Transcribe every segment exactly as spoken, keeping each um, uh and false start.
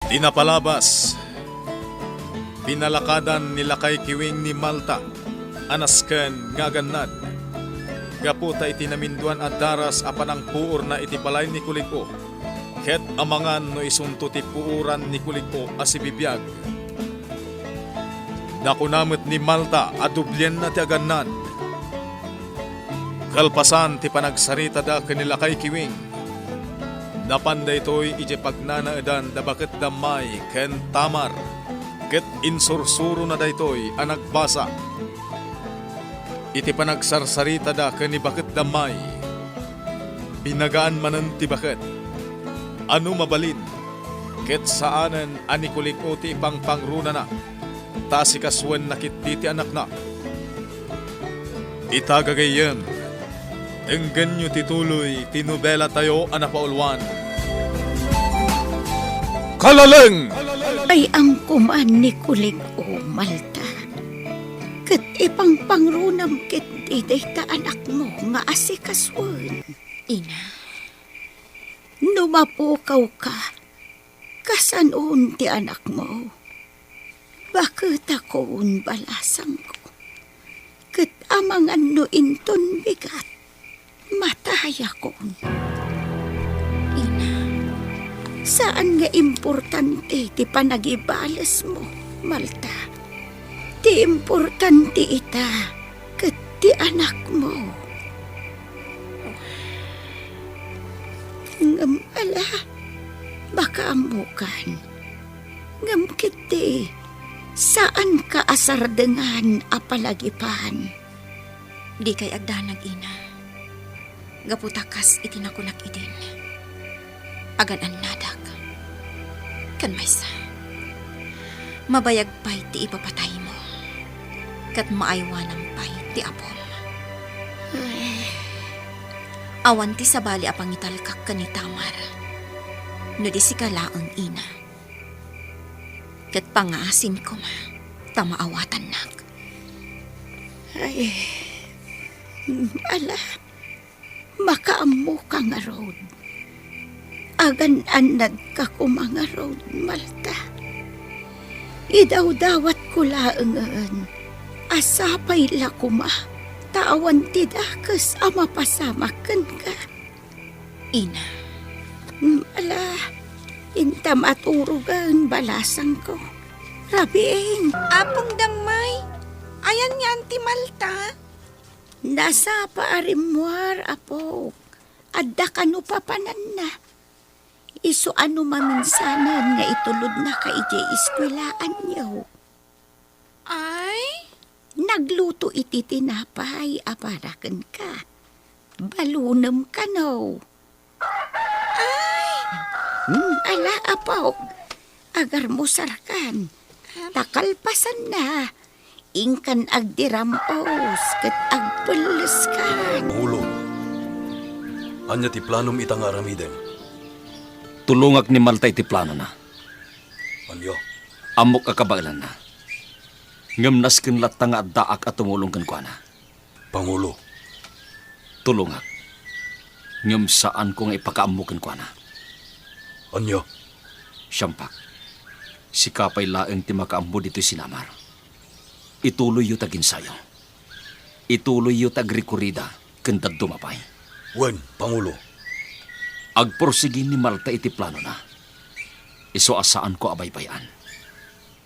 Ti napalabas, pinalakadan ni Lakay Kiwing ni Malta a nasken nga agannad. Gapu ta iti naminduan a daras a panangpuorna iti balay ni Kulig-o, ket amangan no isunto ti puoran ni Kulig-o a sibibiag. Nakuna met ni Malta a dublienna ti agannad. Kalpasan ti panagsaritada ken ni Lakay Kiwing, napan daytoy idiay pagnanaedan da Baket da May ken Tamar, ket insursurona daytoy a nagbasa. Iti panagsarsaritada ken ni Baket da May, binagaan manen ti baket. Ano mabalin, ket saanen a ni Kulig-o ti ipangpangrunana, ta asikasuenna ketdi ti anakna. Ita gagayyem, denggenyo ti tuloy ti nobelatayo a napauluan. Kalaleng! Ay-am koma ni Kulig-o, Malta. Ket ipangpangrunam ketdi dayta anakmo nga asikasuen. Ina. No mapukawka, kasanon ti anakmo? Baketakon, balasangko. Ket amangan no inton bigat, matayakon. Ina, saan nga importante ti panagibalesmo, Malta. Ti importante ita ket ti anakmo. Ngem ala, makaammokan. Ngem ketdi, saanka a sardengan a palagipan. Dikay agdanag, ina. Gapu ta kas iti nakunak idin, agan-annadak. Ken maysa, mabayag pay ti ipapataymo, ket maaywanam pay ti apom. Ay. Awan ti sabali a pangitalkak ken ni Tamar, no di sika laeng, ina. Ket pangaasim koma ta maawatannak. Ay, ala, makaammoka ngarud. Agan-annadka koma ngarud, Malta. Idawdawatko laengen a sapay la koma ta awan ti dakes a mapasamak kenka. Ina. Mm, ala, intam a turogen, balasangko. Rabiin. Apong Damay, ayan nga Auntie Malta? Nasapa a rimmuar, apok. Adda kano papananna. Isu a no maminsanen nga itulodnaka idiay eskuelaanyo. Ay? Nagluto iti tinapay a para kenka. Balunem kano. Ay! Hmm, ala, apok. Agarmusarkan. Ta kalpasanna, inkan agdiram-os ket agpelleskan. Pangulo, ania ti planom ita nga aramidem? Tulongak ni Malta iti planona. Ania? Ammok a kabaelanna. Ngem nasken latta nga addaak a tumulong kenkuana. Pangulo. Tulongak. Ngem saanko nga ipakaammo kenkuana. Ania? Siampak, sika pay laeng ti makaammo ditoy sinamar. Ituloyyo ta ginsayo. Ituloyyo ta agrikurida ken dadduma pay. Wen, Pangulo. Agporsigi ni Malta iti planona. Isu a saanko a baybay-an.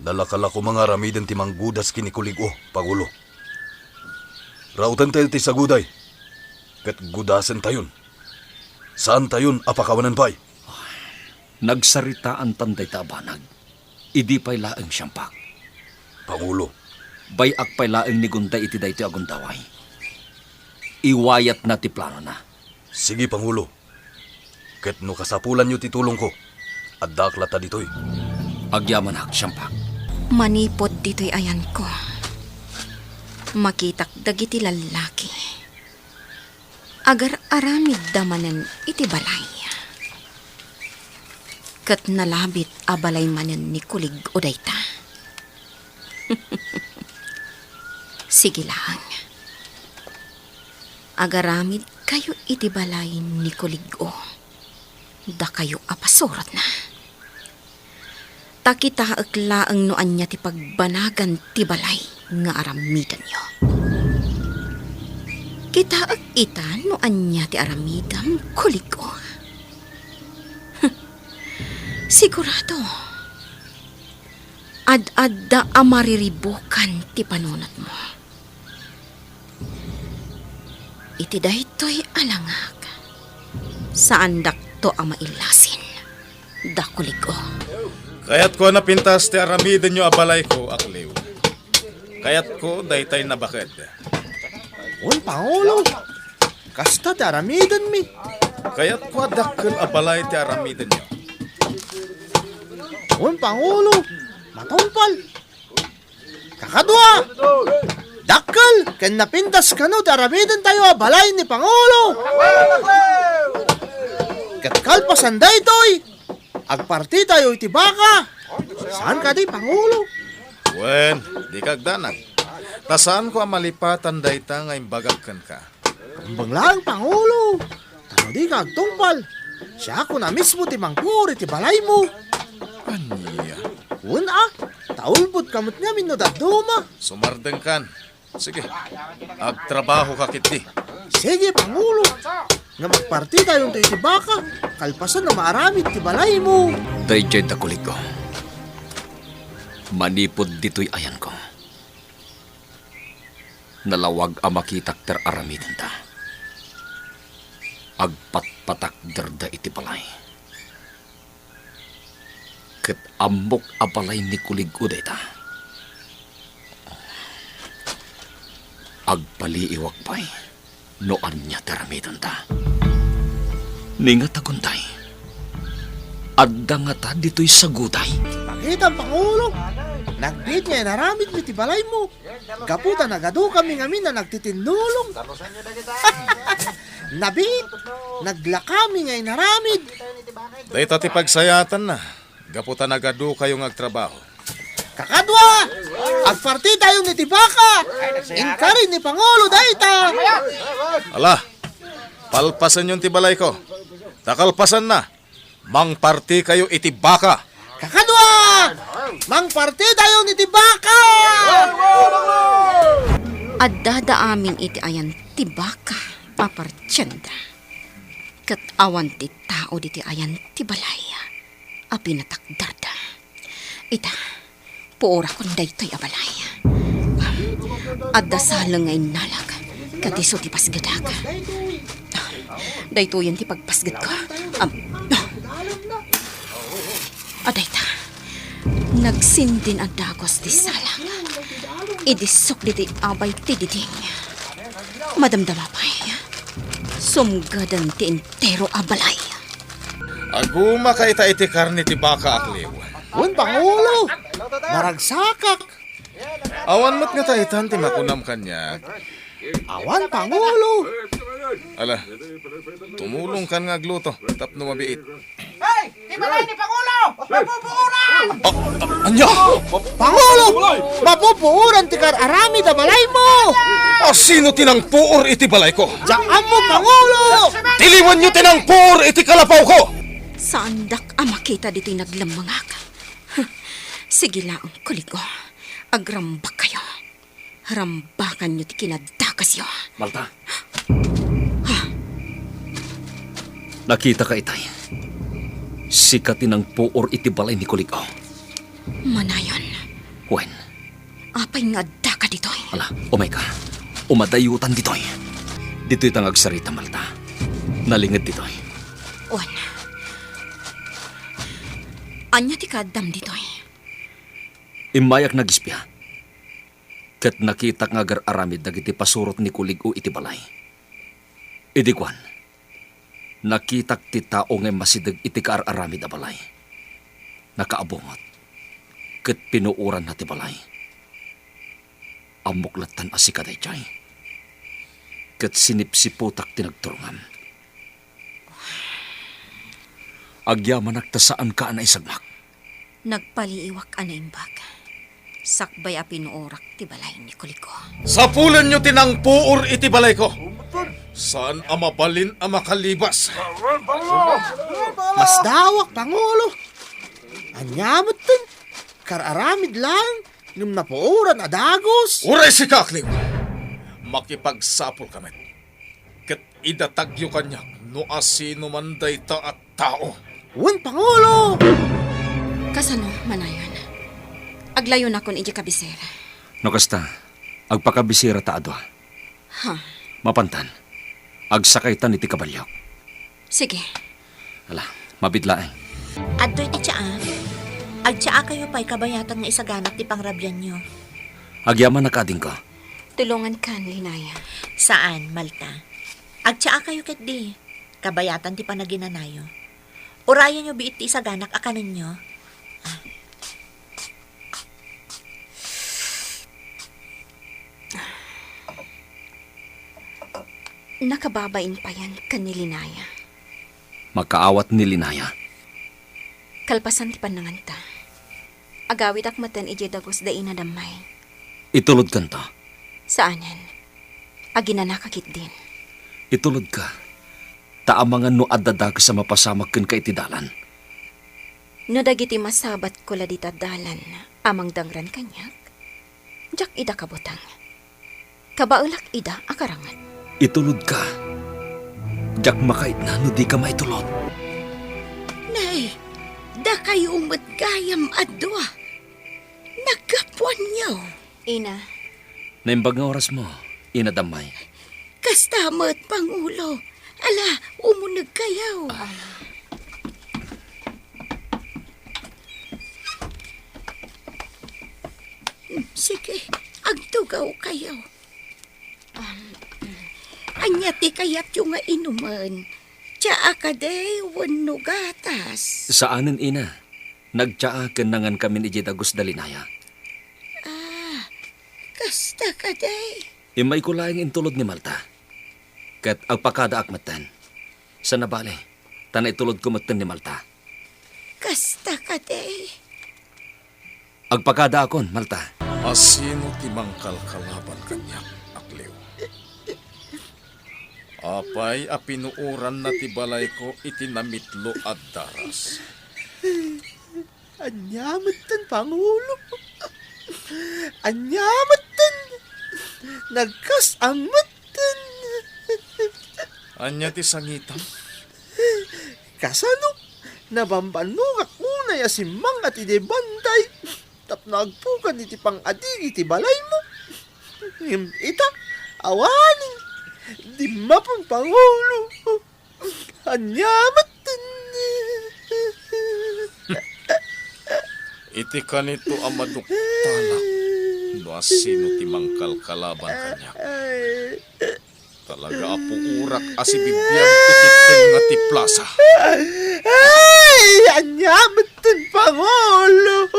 Nalaka la koma nga aramiden ti manggudas ken ni Kulig-o, Pangulo. Rautentayo ti saguday, ket gudasentayon. Saantayon a pakawanen pay. Nagsaritaantan dayta a banag. Idi pay laeng siampak. Pangulo. Bay-ak pay laeng ni Gunday iti daytoy a gundaway. Iwayatna ti planona. Sige, Pangulo. Ket no kasapulanyo ti tulongko, addaak latta ditoy. Agyamanak, siampak. Manipud ditoy ayanko, makitak dagiti lallaki. Agar-aramidda manen iti balay. Ket nalabit a balay manen ni Kulig-o dayta. Sige laeng. Agaramidkayo iti balay ni Kulig-o. Dakayo a pasurotna. Ta kitaek laeng no ania ti pagbanagan ti balay nga aramidenyo. Kitaek ita no ania ti aramidem, kulig-o. Sigurado, ad-adda a mariribukan ti panunotmo. Iti daytoy a langak, saandakto a mailasin, da kulig-o. Kayatko a napintas ti aramidenyo a balayko, Akliw. Kayatko daytay nabaked. Wen, Pangulo. Kasta ti aramidenmi. Kayatko a dakkel a balay ti aramidenyo. Wen, Pangulo. Matungpal. Kakadua, dakkel ken napintas kano ti aramidentayo a balay ni Pangulo. Ket kalpasan daytoy, agpartitayo iti baka. Saan kadi, Pangulo? Wen, dika agdanag. Ta saanko a malipatan dayta nga imbagak kenka. Rumbeng laeng, Pangulo. Ta no dika agtungpal, siakon a mismo ti mangpuor iti balaymo. Ania? Wen a, ta ulbodka met ngamin no dadduma. Sumardengkan. Sige, agtrabahoka ketdi. Sige, Pangulo. Ngem agpartitayonto iti baka, kalpasan a maaramid ti balaymo. Daydiay da kulig-o. Manipud ditoy ayanko, nalawag a makitak ti ar-aramidenta. Agpatpatakderda iti balay. Ket ammok a balay ni kulig-o dayta. Agpaliiwak pay no ania ti aramidenta. Ni ngata kuntay, adda ngata ditoy saguday? Pakitam, Pangulo. Nagbiit nga inaramidmi ti balaymo. Gapu ta nagadukami ngamin a nagtitinnulong. Nabiit, naglakami nga inaramid. Dayta ti pagsayatanna, gapu ta nagadukayo nga agtrabaho. Kakadua, agpartitayon iti baka. Inkari ni Pangulo dayta. Ala, palpasenyon ti balayko. Ta kalpasanna, mangpartikayo iti baka. Kakadua, mangpartitayon iti baka. Addada amin iti ayan ti baka a partienda. Ket awan ti tao diti ayan ti balay a pinatakderda. Ita, puorakon daytoy a balay. Adda saleng nga innalak, ket isu ti pasgedak. Daytoyen ti pagpasgetko. Am, adayta, nagsindin a dagus ti salak. Idissok ditoy abay ti diding. Madamdama pay. Sumgaden ti entero a balay. Agumaka ita iti karne ti baka, Akliw. Wen, Pangulo. Maragsakak. Awan met ngata itan ti makunam kaniak. Awan, Pangulo. Ala, tumulongkan nga agluto tapno mabiit. Hey! Ti balay ni Pangulo! Mapupuoran! A-, a-, ania? Pangulo! Mapupuoran ti kar-aramid a balaymo! A, sino ti nangpuor iti balayko? Diak ammo, Pangulo! Tiliwenyo ti nangpuor iti kalapawko! Saandak a makita ditoy naglemmengak. Sige laeng, kulig-o. Agrambakkayo. Rambakanyo ti kinadakasyo. Malta. Ha? Nakitaka itay. Sika ti nangpuor iti balay ni kulig-o. Manayon. Wen. Apay nga addaka ditoy? Ala, umayka. Umadayutan ditoy. Ditoy ta nga agsarita, Malta. Nalinged ditoy. Wen. Ania ti kaaddam ditoy? Immayak nga agispia. Ket nakitak nga agar-aramid dagiti pasurot ni kulig-o iti balay. Idi kuan, nakitak ti tao nga immasideg iti kaar-aramid a balay. Nakaabungot, ket pinuoranna ti balay. Ammok lattan a sika daydiay. Ket sinipsiputak ti nagturongam. Agyamanak ta saanka a naisagmak. Nagpaliiwak a naimbag. Sakbay a pinuorak ti balay ni kulig-o. Sapulenyo ti nangpuor iti balayko. Saan a mabalin a makalibas. Masdawak, Pangulo. Ania metten? Kar-aramid laeng, ngem napuoran a dagus. Uray sika, Cleo! Makipagsapulka met. Ket idatagyo kaniak no asino man dayta a tao. Wen, Pangulo! Kasano, Manayon? Aglayonakon idiay kabisera. No kasta, agpakabisera ta a dua. Ha? Mapantan, agsakaytan iti kabaliok. Sige. Ala, mabiit laeng. Adtoy ti tsaa. Agtsaakayo pay kabayatan nga isaganak ti pangrabianyo. Agyamanak, adingko. Tulongankan, Linaya. Saan, Malta. Agtsaakayo ketdi. Kabayatan ti panaginanayo. Urayenyo biit ti isaganak a kanenyo. Ah. Nakababain payen ken ni Linaya. Makaawat ni Linaya. Kalpasan ti pannanganta, agawidak metten idiay dagus da Ina Dammay. Itulodkanto? Saanen. Aginanaka ketdin. Itulodka, ta amangan no adda dakes a mapasamak kenka iti dalan. No dagiti masabatko la dita dalan a mangdangran kaniak, diak ida kabuteng. Kabaelak ida a karanget. Itulodka. Diak makaitna no dika maitulod. Nay, dakayo met gayam a dua. Naggapuanyo. Ina. Naimbag nga orasmo, Ina Dammay. Kasta met, Pangulo. Ala, umunegkayo. Ah. Sige, agtugawkayo. Um, ania ti kayatyo nga inumen? Tsaa kadi wenno gatas? Saanen, Ina. Nagtsaa ken nangankamin idiay dagus da Linaya. Ah, kasta kadi? Immayko laeng intulod ni Malta. Ket agpakadaak metten. Saan a bale, ta naitulodko metten ni Malta. Kasta kadi? Agpakadaakon, Malta. Asino ti mangkalkalaban kaniak, Akliw? Apay a pinuoranna ti balayko iti namitlo a daras? Ania metten, Pangulo? Ania metten? Nagkas-ang metten. Ania ti sangitam? Kasano? Nabambannogak unay a simmangngad idiay bantay tapno agpukan iti pang-adigi ti balaymo. Ngem ita, awanen. Dimmapon, Pangulo. Ania metten? Iti kanito a maduktalak no asino ti mangkalkalaban kaniak. Talaga a puorak a sibibiag iti tengnga ti plasa. Ay, ania metten, Pangulo?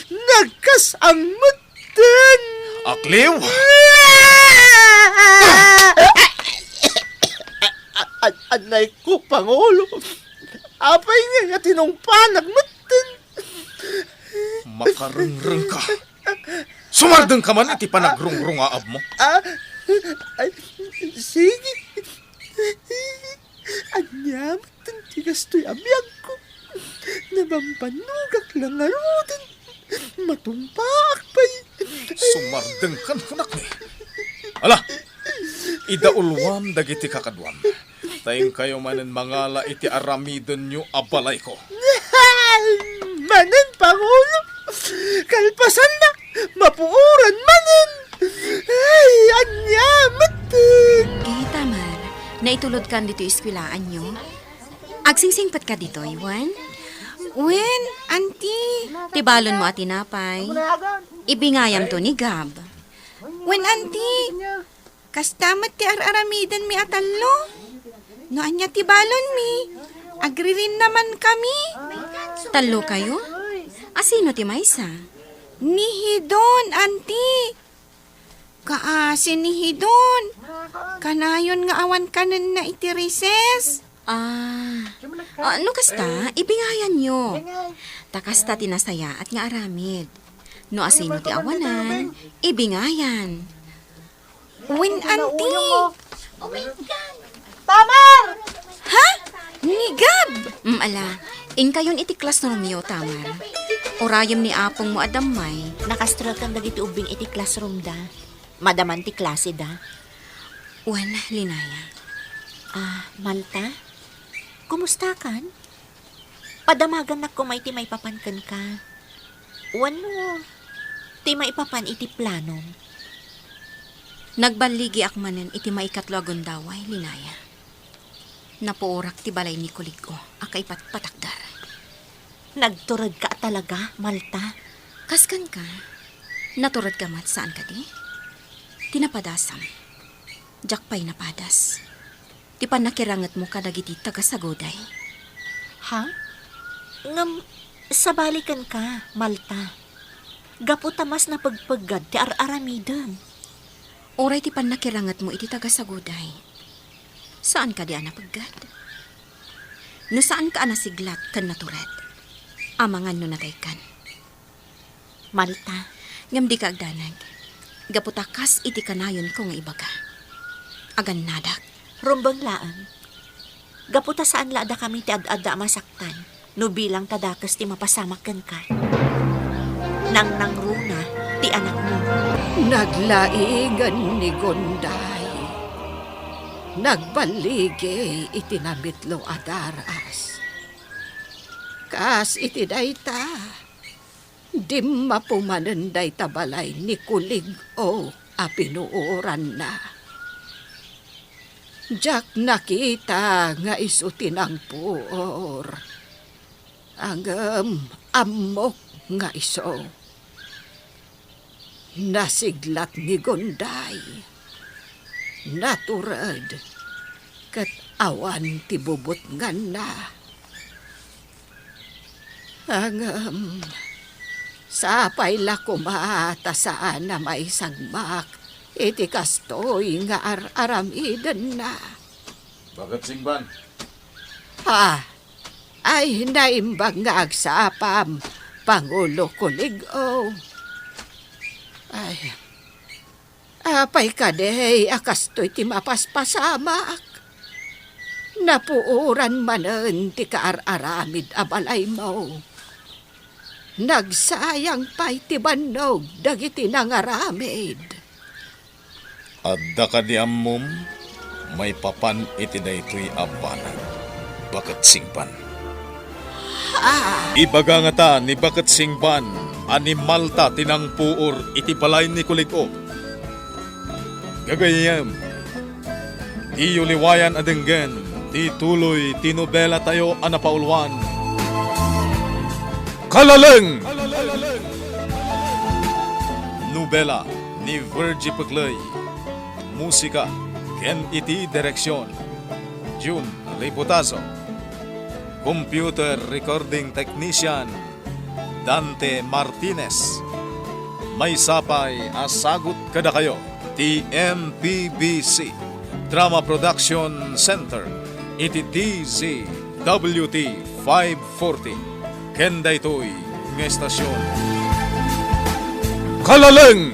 Nagkas-ang metten. Akliw! An-, annayko, Pangulo. Apay ngay a tinungpanak metten? Makarengreng ka. Sumardeng ka man iti panagrungrungaabmo. Ah, ay, sige. Ania metten ti kastoy a biagko? Nabambannogak la ngaruden. Matumpaak pay. Sumardeng kan kunak ni. Ala, idauluam dagiti kakaduam. Ta inkayo manen mangala iti aramidenyo a balayko. Manen, Pangulo! Kalpasanna, mapuoran manen! Ay, ania metten! Gita, Mar, naitulodkan ditoy eskuelaanyo? Agsingsingpetka ditoy, wen? Wen, Auntie. Ti balonmo a tinapay, ibingayamto ni Gab. Wen, Auntie. Kasta met ti ar-aramidenmi a tallo. No ania ti balonmi, agririnnaman kami. Tallo kayo? Asino ti maysa? Ni Hidon, Auntie. Kaasi ni Hidon. Kanayon nga awan kanenna iti recess. Ah. Ah, no kasta, ibingayanyo. Ta kasta ti nasayaat nga aramid. No asino ti awanan, ibingayan. Wen, Auntie. Tamar! Ha? Ni Gab? Mm, ala, inkayon iti classroomyo, Tamar. Urayem ni apongmo a dammay. Nakastreken dagiti ubbing iti classroomda. Madaman ti klaseda. Wen, Linaya. Ah, Malta? Kumustakan? Padamagannak koma iti maipapan kenka. Wenno, ti maipapan iti planom? Nagballigiak manen iti maikatlo a gundaway, Linaya. Napuorak ti balay ni Kulig-o a kaipatpatakder. Nagturedka a talaga, Malta? Kas kenka, naturedka met saan kadi? Ti napadasam, diak pay napadas. Ti pannakirangetmo kadagiti taga-Saguday. Ha? Ngem, sabali kenka, Malta. Gapu ta mas napegpeggad ti ar-aramidem. Uray ti pannakirangetmo iti taga-Saguday, saan kadi a napeggad? No saanka a nasiglat ken natured, amangan no nataykan. Malta. Ngem dika agdanag, gapu ta kas iti kanayonko nga ibaga. Agannadak. Rumbeng laeng. Gapu ta saan la a dakami ti ad-adda a masaktan, no bilang ta dakes ti mapasamak kenka. Nangnangruna ti anakmo. Naglaigen ni Gunday. Nagballigi iti namitlo a daras. Kas iti dayta, dimmapo manen dayta balay ni Kulig-o a pinuoranna. Diak nakita nga isu ti nangpuor. Ngem ammok nga isu. Nasiglat ni Gunday. Natured. Ket awan ti bubutnganna. Ngem, sapay la koma ta saan a maisagmak iti kastoy nga ar-aramidenna. Baket Singban. Ha? Ay, naimbag nga agsapam, Pangulo Kulig-o. Ay, apay kadi a kastoy ti mapaspasamak? Napuoran manen ti kaar-aramid a balaymo. Nagsayang pay ti bannog dagiti nangaramid. Adda kadi ammom maipapan iti daytoy a banag, Baket Singban? Ah! Ibaga ngata ni Baket Singban a ni Malta ti nangpuor iti balay ni Kulig-o. Gagayyem, diyo liwayan a denggen ti tuloy ti nobelatayo a napauluan, Kalaleng! Nobela ni Virgie Pecley. Musika ken iti direksion, Jun Liputazo. Computer recording technician, Dante Martinez. Maysa pay a sagut kadakayo ti M P B C Drama Production Center iti D Z W T five forty ken daytoy nga estasion. Kalaleng!